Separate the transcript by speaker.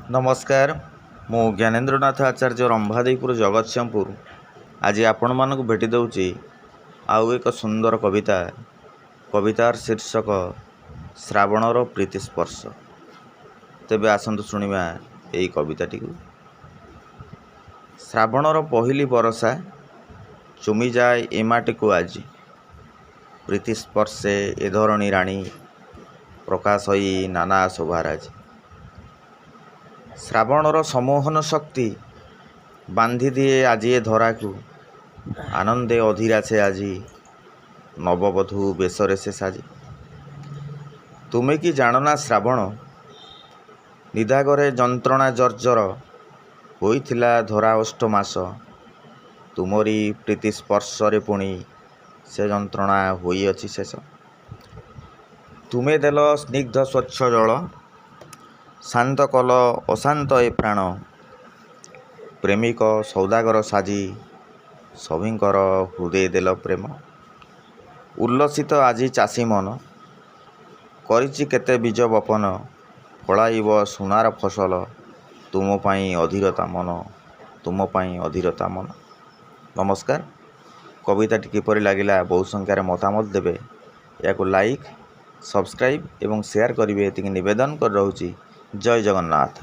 Speaker 1: ନମସ୍କାର, ମୁଁ ଜ୍ଞାନେନ୍ଦ୍ରନାଥ ଆଚାର୍ଯ୍ୟ, ରମ୍ଭାଦେଇପୁର, ଜଗତସିଂହପୁର। ଆଜି ଆପଣମାନଙ୍କୁ ଭେଟି ଦେଉଛି ଆଉ ଏକ ସୁନ୍ଦର କବିତା। କବିତାର ଶୀର୍ଷକ ଶ୍ରାବଣର ପ୍ରୀତି ସ୍ପର୍ଶ। ତେବେ ଆସନ୍ତୁ ଶୁଣିବା ଏଇ କବିତାଟିକୁ। ଶ୍ରାବଣର ପହିଲି ବରଷା ଚୁମିଯାଏ ଏ ମାଟିକୁ ଆଜି, ପ୍ରୀତି ସ୍ପର୍ଶେ ଏ ଧରଣୀ ରାଣୀ ପ୍ରକାଶଇ ନାନା ଶୋଭାରାଜି। ଶ୍ରାବଣର ସମ୍ମୋହନ ଶକ୍ତି ବାନ୍ଧିଦିଏ ଆଜି ଏ ଧରାକୁ, ଆନନ୍ଦେ ଅଧୀରା ସେ ଆଜି ନବବଧୂ ବେଶରେ ସେ ସାଜି। ତୁମେ କି ଜାଣନା ଶ୍ରାବଣ, ନିଦାଗରେ ଯନ୍ତ୍ରଣା ଜର୍ଜର ହୋଇଥିଲା ଧରା ଓଷ୍ଠ ମାସ, ତୁମରି ପ୍ରୀତି ସ୍ପର୍ଶରେ ପୁଣି ସେ ଯନ୍ତ୍ରଣା ହୋଇଅଛି ଶେଷ। ତୁମେ ଦେଲ ସ୍ନିଗ୍ଧ ସ୍ୱଚ୍ଛ ଜଳ, ଶାନ୍ତ କଲ ଅଶାନ୍ତ ଏ ପ୍ରାଣ, ପ୍ରେମିକ ସୌଦାଗର ସାଜି ସଭିଙ୍କର ହୃଦୟ ଦେଲ ପ୍ରେମ। ଉଲ୍ଲସିତ ଆଜି ଚାଷୀ ମନ କରିଛି କେତେ ବୀଜ ବପନ, ଫଳାଇବ ସୁନାର ଫସଲ ତୁମ ପାଇଁ ଅଧୀରତା ମନ, ତୁମ ପାଇଁ ଅଧୀରତା ମନ। ନମସ୍କାର। କବିତାଟି କିପରି ଲାଗିଲା ବହୁ ସଂଖ୍ୟାରେ ମତାମତ ଦେବେ। ଏହାକୁ ଲାଇକ୍, ସବସ୍କ୍ରାଇବ୍ ଏବଂ ସେୟାର କରିବେ, ଏତିକି ନିବେଦନ କରି ରହୁଛି। ଜୟ ଜଗନ୍ନାଥ।